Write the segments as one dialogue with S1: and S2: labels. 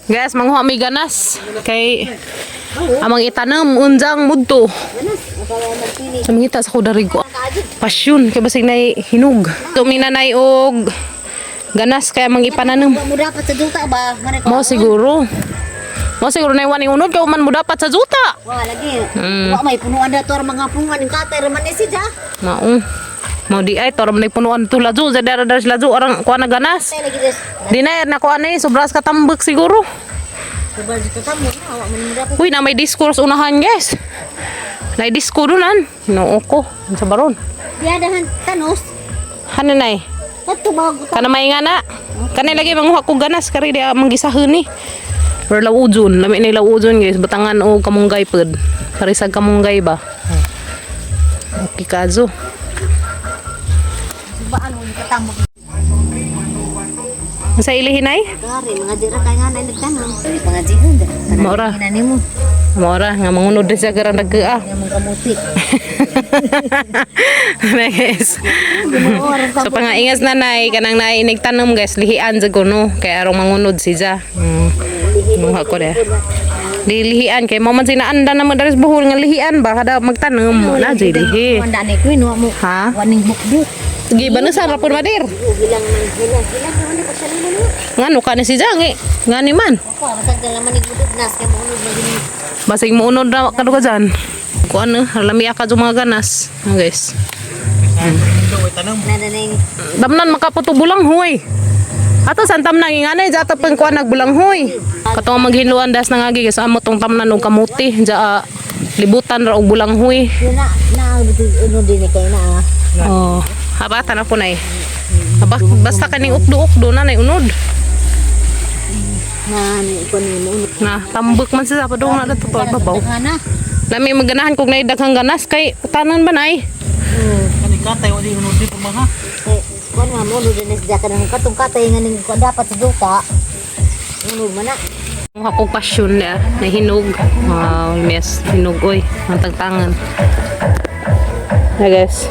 S1: Guys, manguha may ganas kay amang itanom unjang mudto. Sa mangita sa kudarig ko. Pasyon kay basig nay hinog. Tuminanay og ganas kay amang ipananom.
S2: Mo dapat sa duta ba? Mare ko.
S1: Mo siguro. Mo siguro na iwan unod kay man mo dapat sa juta.
S2: Wa lagi. Wa may punuan na to ang mga pungan ng katay ra man ni siya.
S1: Mao. Mao di ay toro man punuan to ladyo sa dara dara ladyo arang kuan na ganas.
S2: Tay lagi des.
S1: Di na na kuan na sobras katambak siguro.
S2: Kubal dito tamo na wa man mo dapat.
S1: Uy, na may discourse unahan, guys. Na disco dunan. Noo ko sa baron.
S2: Diadahan tanos.
S1: Hananay.
S2: Kadto bago ta.
S1: Kana may nga na. Kanay lagi manguha ko ganas kari di manggisahon ni. Pero lawujon, lami na lawujon, guys, batangan og kamunggay pod. Parisag kamunggay ba. Okay kazo.
S2: Baan mo katamo.
S1: Sa ilihinay?
S2: Gari mga dira kay nga na nagtanom. Ay pangajihon da.
S1: Maura.
S2: Hinani mo.
S1: Mora nga mangunod din sa garang nagkaa.
S2: Nga mong kamuti.
S1: Na guys. So pangaingas na nay kanang nay nagtanom, guys, lihian sa kuno kay arong mangunod si Ja. Muha ko de. Dilihian kay mo man sinaanda na mo diri sa Bohol nga lihian ba kada magtanom mo na jay lihi.
S2: Wanda ni ko no mo.
S1: Ha?
S2: Waning bukbuk.
S1: Sige ba na sa rapon madir?
S2: Bilang man bilang bilang naman ni pa siya nimo.
S1: Ngano ka ni si Ja ngi? Ngani man.
S2: Ako basag dala man igudog nas kay mo unod magini.
S1: Basig mo unod na kaduga dyan. Kuan eh, lami ka mga ganas. Ah, guys.
S2: Nana na
S1: Damnan makaputo bulanghoy. Ato san tamnan inganay ja ato pang kuan nagbulanghoy. Katong maghinluan das nangagi guys amo tong tamnan og kamuti ja ah, libutan ra og bulanghoy.
S2: Na na unod din kay na.
S1: Oh, habatan ako nay. Aba, basta kaning ukdo-ukdo na nay unod.
S2: Na ni ko ni mo unod.
S1: Na tambak man siya padung na dato pa babaw.
S2: Ana.
S1: Lami maganahan kog nay daghang ganas kay utanan ba nay?
S3: Kani katay wa di unod di pa ha.
S2: Eh, kuan nga mo unod din siya kanang katong katay nga ning kuan dapat sa duta. Unod man na.
S1: Ang akong pasyon na nahinog. Wow, mes, hinog oy, ang tagtangan. Na guys.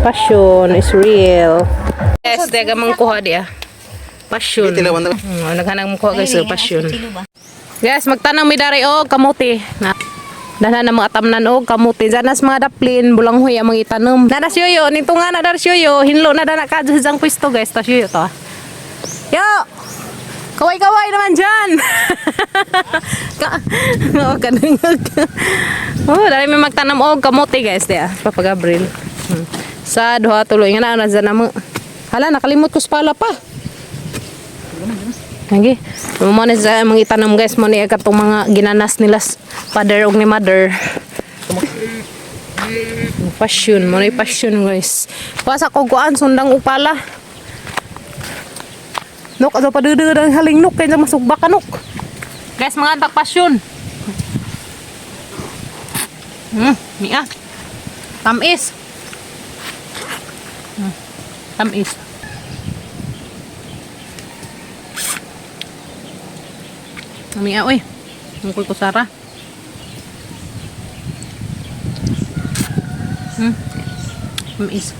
S1: Passion is real. Yes, daga mangkuha dia. Passion. Naghanang mangkuha guys, oh, passion. Guys, magtanong mi dari og kamuti. Na. Dana na mga tamnan og kamuti. Danas mga daplin, bulanghoy ang mga itanom. Danas yoyo, nito nga na dar yoyo, hinlo na dana ka sa pwesto, guys. Tas yoyo to. Ah. Yo! Kaway-kaway naman dyan! Ka Oo, kanangag. Oh, dali may magtanam og kamote, guys, diya. Papa Gabriel. Sa duha tuloy nga na na dyan na mo. Hala, nakalimot ko sa pala pa. Lagi. Mo na sa mga itanam, guys, mo ni katong mga ginanas nila father og ni mother. Passion, mo na passion, guys. Pasa ko kuan sundang upala. Nok, ato pa ang haling nok kay masugba ka nok. Guys, mga antak passion. Mia. Tamis. Tamis. Mia, oy. Mungkol ko Sara. Tamis.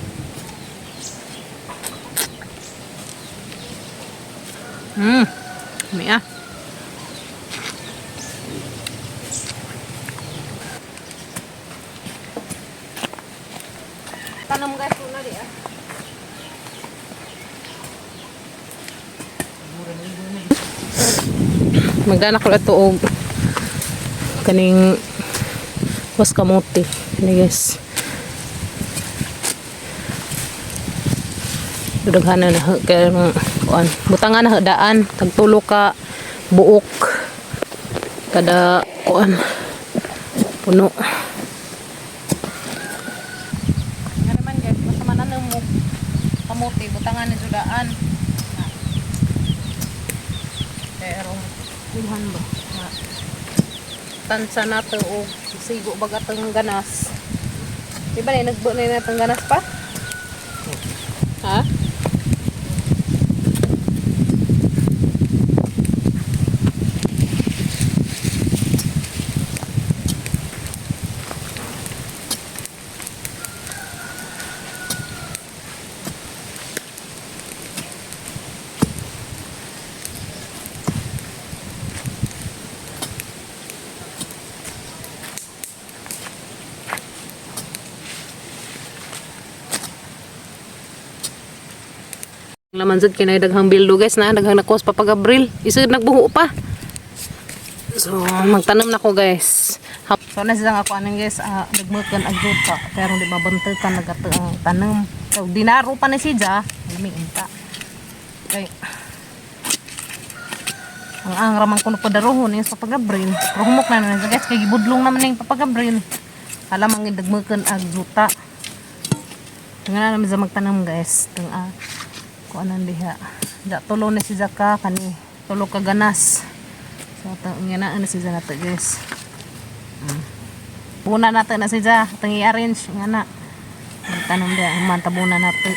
S1: Mia. Tanam guys muna di ah. Magdana ko ito og kaning was kamote. Kani guys. Daghanan na kay kuan. Butangan na daan tagtulo ka buok kada kuan puno. Nga naman guys, basta mananong mo kamote, butangan ni daan. Pero kulhan ba? Na. Tansa nato og sigo baga tang ganas. Di ba na nagbo na natang ganas pa? Ha? Laman sad kay daghang bildo, guys, na daghang nakuha sa Papa Gabriel. Isod nagbuho pa. So magtanom na ko, guys. So na siya nga ako anong, guys, nagmukan ag juta pero di mabantakan nagato ang tanom. So dinaro pa na siya, lami unta. Kay ang ramang kuno padarohon yung sa Papa Gabriel. Pero humok na na siya, guys, kay gibudlong naman na yung Papa Gabriel. Alam ang dagmukan ag juta. Nga na naman sa magtanam, guys. Tung kuan ang diha. Da tulo na si Zaka kani tulo ka ganas. So tang nga na si nato, guys. Buna nato na si Ja, tang i-arrange nga na. Magtanom diha ang mantabuna nato.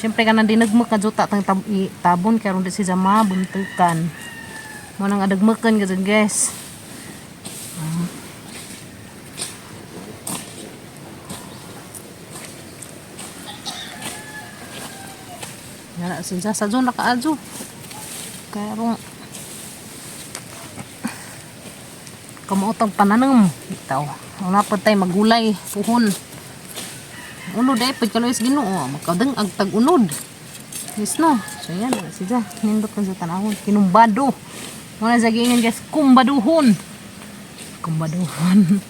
S1: Siyempre kanang dinagmak ka juta tang tabon kay aron di si Ja mabuntukan. Mo nang adagmakan gud, guys. Nga na si Ja sa zona kaadyo. Kaya rong kamuotang pananom itaw. Una pa tay magulay puhon. Unod ay pud kaloy sa Ginoo makadeng ag tag-unod. Yes no. So yan na si Ja. Nindot ko sa tanawon kinumbado. Muna sa giingon, guys, kumbaduhon. Kumbaduhon.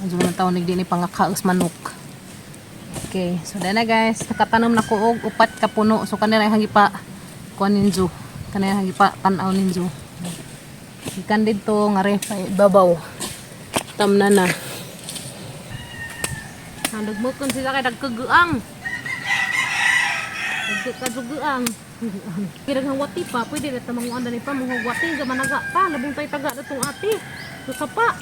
S1: Adyo man taon nagdi ni pangakaos manok. Okay, so dahil na, guys, nakatanom na ko og upat ka puno. So kanila ang pa kuan ninyo. Kanila ang pa tan-aw ninyo. Ikan dito nga ref ay babaw. Tamna na. Nagmukon sila kay nagkaguang. Nagkaguang. Kiraghang wati pa, pwede na tamang dani pa mga wati sa managa pa, labong tay taga na tong ate. So sapa.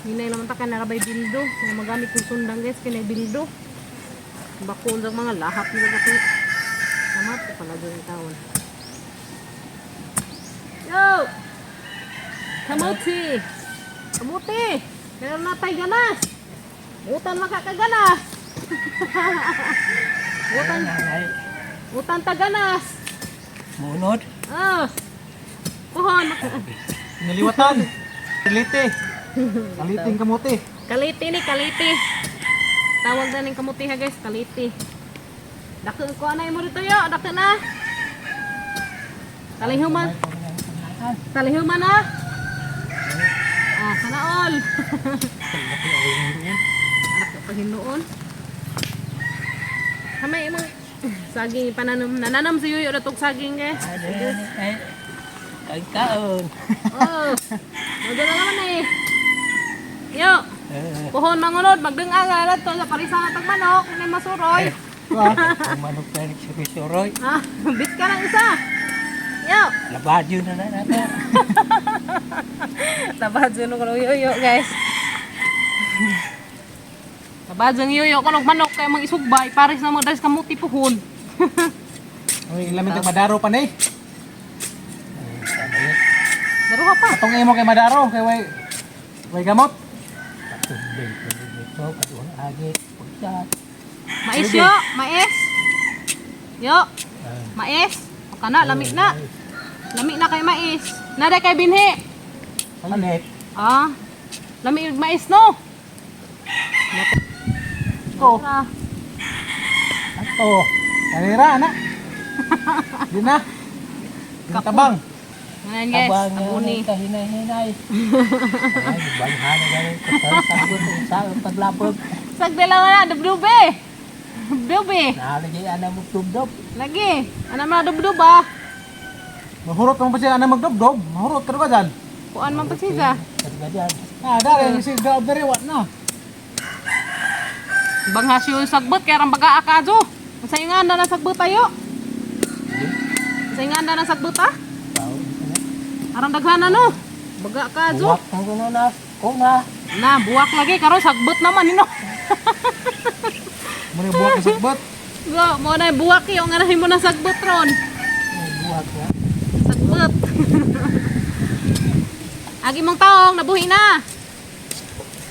S1: Hinay naman ta kay narabay bildo. Kung magamit kong sundang, guys, kay bildo. Bako unsa mga lahap nila kato. Tama pa pala doon taon. Yo! Kamuti! Kamuti! Meron na tayo ganas! Utan makakaganas! Utan, utan taganas!
S3: Munod.
S1: Ah! Puhon!
S3: Niliwatan. Kalite. Kaliting kamote.
S1: Kaliti ni, kaliti. Tawag na ning kamuti ha, guys, kaliti. Dako ko anay mo dito yo, dako na. Talihuman. Talihuman na. Ah, sana all. Anak ko pahinuon. Kamay imong saging pananom. Nananam si Yuyo na tog saging, guys.
S3: Kagkaon.
S1: Oh. Mo na naman eh. Yo. Puhon mangunod, magdungag na to sa parisa na tag manok, ini masuroy.
S3: Manok na nagsuroy.
S1: Ah, bit ka ng isa. Yo.
S3: Labadyo na na nato.
S1: Tabad sa ko yoyo, guys. Tabad sa yoyo ko manok kay mang isugbay pares na mga dalis kamuti puhon.
S3: Uy, ilamin tag madaro pa ni.
S1: Daruha pa.
S3: Atong imo kay madaro kay way gamot.
S1: Mais yo, mais. Yo. Mais. O kana lami na. Lami na kay mais. Nada kay binhi.
S3: Alit.
S1: Ah. Lami yung mais no.
S3: Ko.
S1: Ah,
S3: Ato. Kanira na. Di na. Tabang.
S1: Ngayon, guys, abuni.
S3: Kahinay-hinay. Ay, banghana gani sagot sa paglapog.
S1: Sagdala na dubdube. Dubdube.
S3: Nalagay ana mo tubdob.
S1: Lagi. Ano mga dubdub ah?
S3: Mahurot mo pa siya ana magdobdob. Mahurot ka ba dyan?
S1: Kuan man pa siya.
S3: Ah, dali si gaab diri wa na.
S1: Banghas yung sagbot kaya rang baga akajo. Sa nga na sagbot tayo. Sa nga na sagbot ah. Arang daghan ano? Baga kajo.
S3: Buwak na ko na.
S1: Na buwak lagi karon sagbot naman nino.
S3: Muna buwak sa sagbot.
S1: Go, mo na buwak yung anahin mo na sagbot ron.
S3: Buwak na.
S1: Sagbot. Agi mong taong nabuhi na.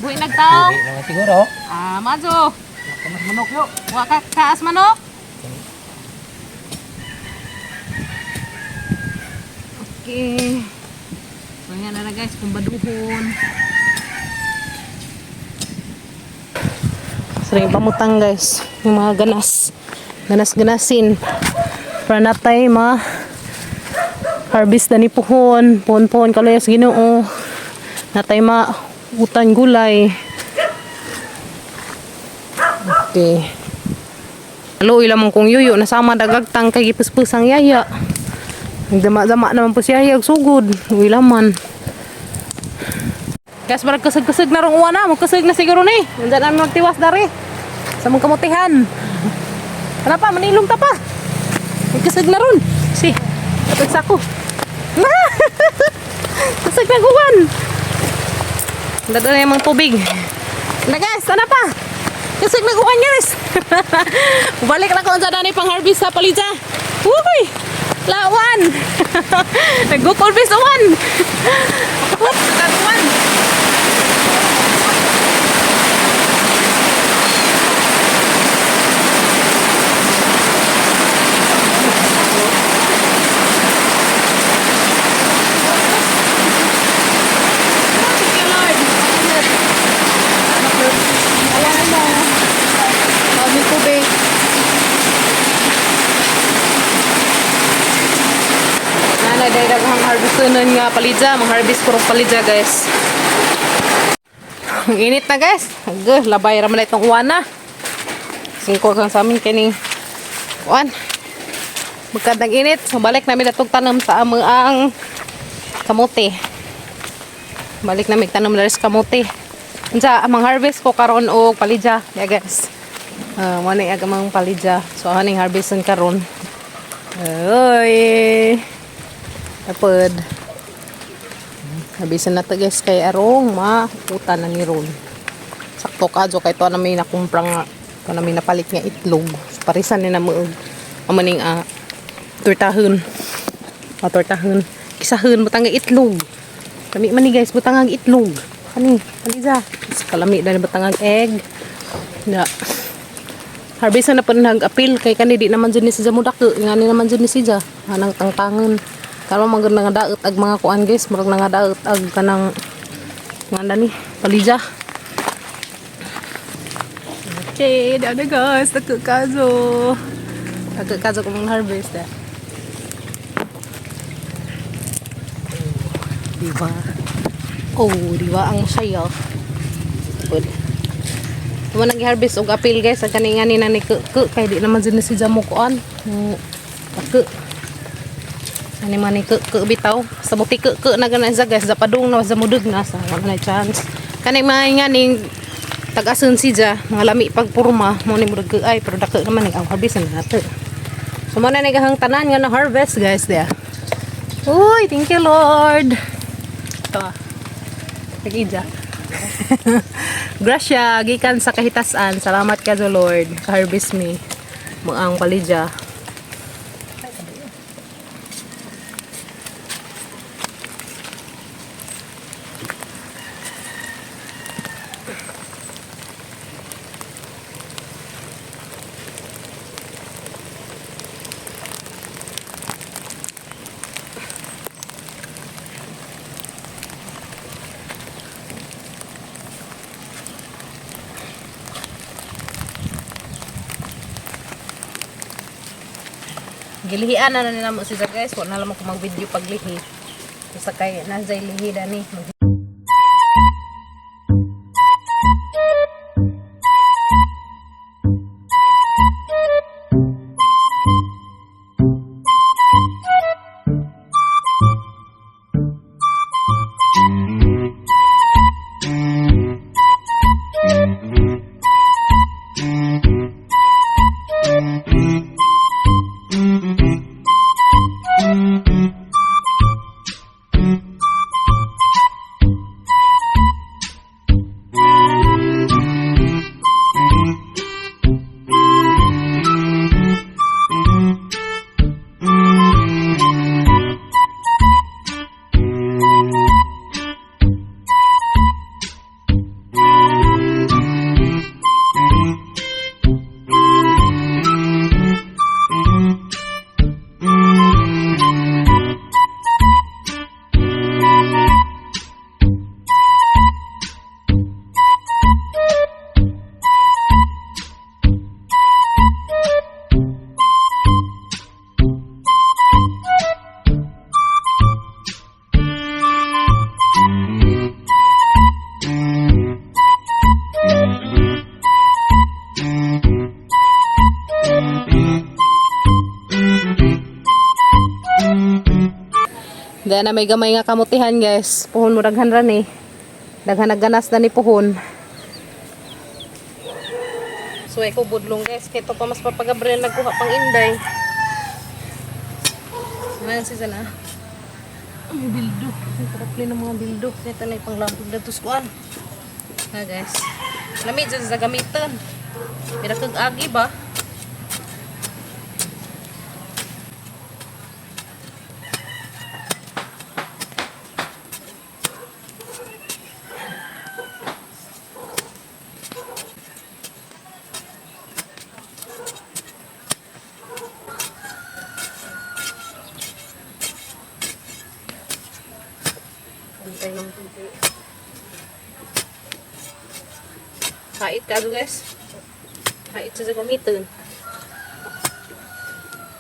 S1: Buhi nagtaong.
S3: naman siguro.
S1: Ah, majo.
S3: Kamas manok yo.
S1: Wa ka kaas manok. Okay. So yan na, guys, kumbaduhon. Ring pamutang, guys. Yung mga ganas. Ganas-ganasin. Para natay ma harvest na ni puhon. Puhon-puhon kaluyas Ginoo. Natay ma utan gulay. Okay. Luoy lamang kong yuyo nasama dagagtang kay gipuspusang yaya. Nagdama-dama naman po siya yaya og sugod. Uy laman. Guys, barag kusog-kusog na rong uwan na. Magkusog na siguro ni. Nandiyan namin magtiwas dari. Sa mga kamutihan. Tara pa, manilong ta pa. Magkusog na ron. Si, atag sako. Kusog na guwan. Dada na yung mga tubig. Na guys, tara pa. Kusog na guwan, guys. Balik na ko sa dani pang harvest sa palita. Uy! Lawan! Nag-gukol bis uwan. Uwan. Thank you, Lord. Ayan mo. Kami tubig. Nanay, dahil daghang harvest nun nga palidya. Mang-harvest ko rin palidya, guys. Ang init na, guys. Ag, labay raman na itong uwan na. Singko kang sa amin kining uwan. Magkadang init. So, balik namin atong tanom sa ang kamote. Balik na tanom na sa kamote. Unsa amang harvest ko karon og palidya, yeah, guys. Mo na ang amang palidya. So aning harveston karon. Oy. Tapod. Harveston na to, guys, kay arong makuta na ni ron. Sakto kadyo kay to na may nakumpra nga to na may napalit nga itlog. So, parisan ni na mo og amo ning tortahon. Ah, tortahon. Kisahon butang nga itlog. Kami man ni, guys, butang ang itlog. Kani, kani za. Kalami na butang ang egg. Na. Harvest na po nag-appeal kay kani di naman jud ni siya mudako, ngani naman jud ni siya. Anang tangtangon. Karon man gud nga daot ag mga kuan, guys, murag nga daot ag kanang nganda ni palidya. Okay, dada guys, dako kazo. Dako kazo kumang harvest eh. Diba? Oh, diba ang saya. Good. Tuma nang harvest og apil, guys, ang kani nga ni na ni ke ke kay di naman jud ni si jamo kuan. Mo ke. Ani man ni ke ke bitaw. Sa muti ke ke na gana siya, guys, zapadung na sa mudug na sa wala na chance. Kani mga nga ning tag-ason siya, mga lami pagpurma, mo ni murag ay pero dako naman ni ang harvest na nato. So mo na ni gahang tanan nga na harvest, guys, dia. Uy, thank you, Lord. Ito ah. Nag-ija. Gracia, gikan sa kahitasan. Salamat ka sa Lord. Harvest me. Maang palidya. Gilihian na na nila mo siya, guys. Wala na lang ako mag-video paglihi. Basta kay nasa lihi dani. Dahil na may gamay nga kamutihan guys. Puhon mo daghan ra ni. Daghan nagganas na ni puhon. So ko budlong guys. Kito pa mas papagabriel nagkuha pang inday. Ayan si Zana. Ang bildo. Ang karapli ng mga bildo. Ito na yung panglampig na tuskuan. Ha guys. Lami dyan sa gamitan. Pero kag agi ba? Antay ng tubig. Hait ka guys. Hait siya sa gamitan.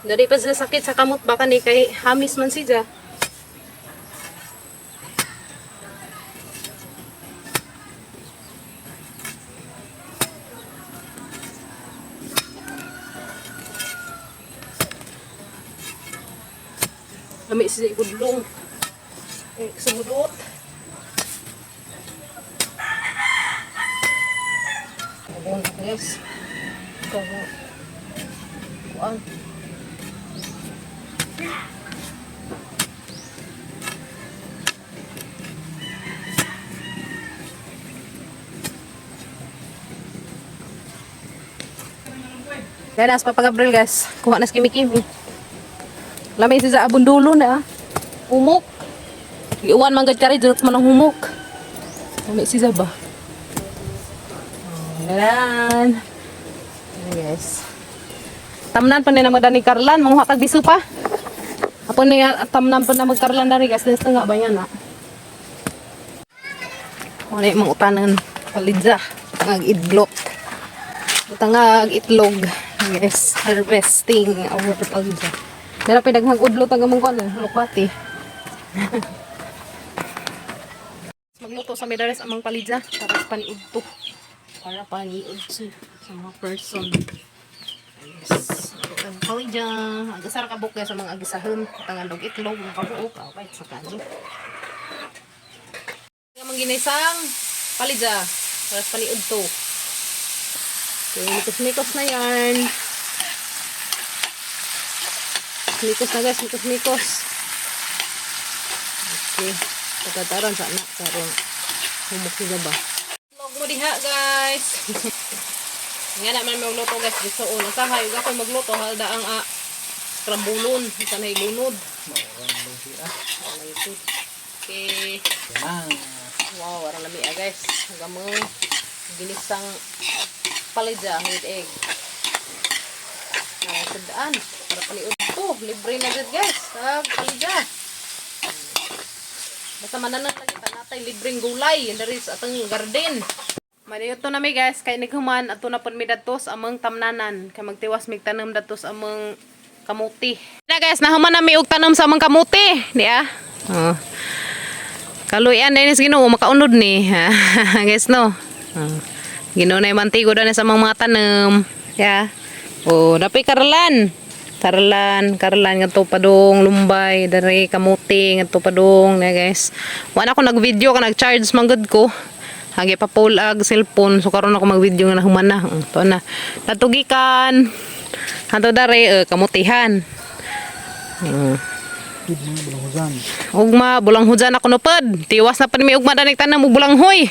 S1: Dari pa sila sakit sa kamot baka ni kay hamis man siya. Lami siya ikudlong. Eh, sumudot. Ubon guys. Ikaw kuan. Kaya nas Papa Gabriel guys, kuha nas kimi-kimi. Lamay siya sa abundulo na ah. Umok. Iuwan man gud kari dulot man ang humok. Lamay siya ba? Ayan. Ayan, guys. Tamnan pa nila magdani Karlan, manguha kag biso pa. Apo na tamnan pa na magkarlan dari guys, dito nga ba yan ah. Wala yung mga utanan palidza, tangag idlot. Tangag itlog. Yes, harvesting our palidza. Dara pa daghang udlot ang among kuan, lukwati. Magluto sa midares amang palidza para sa paniudto. Para paniudto sa mga person. Yes. Ang palidza, ang isa ra ka buok sa mga agisahon, tangalog itlog, mga kabuok, okay, sa kanyo. Ang ginaysang palidza para sa paniudto. Okay, mikos-mikos na yan. Mikos na guys, mikos-mikos. Okay. Pagkataron sa anak, karon humok siya ba? Log mo diha guys. Nga naman magluto guys, gusto una sa hayo ako magluto halda ang krambulon, isa na ilunod. Okay.
S3: Ah.
S1: Wow, warang lami ah, guys. Gamong ginisang palidya with egg. Ah, sandaan. Para paliud to. Libre na dyan guys. Ah, palidya. Basta mananan lagi tanatay libreng gulay. Dari sa atong garden. Maliyot to nami guys, kay naghuman ato na pud mi dadto sa among tamnanan kay magtiwas mig tanom dadto sa among kamuti. Na guys, nahuman na mi og tanom sa among kamuti, di ah. Oh. Kaluyan na inis Ginoo makaunod ni. Guys no. Oh. Ginoo na mantigo na sa among mga tanom. Ya. Oh, dapi karlan. Karlan, karlan ngadto padung lumbay, dere kamuti ngadto padung na guys. Wala ako nag-video ka nag-charge man gud ko. Hagi pa pull ag cellphone so karon ako mag-video nga nahuman na. To na. Natugikan. Hanto dare kamutihan.
S3: Gid mga bulanghujan.
S1: Ugma, bulang hujan ako no pod. Tiwas na pa ni ugma danig tanam og bulanghoy.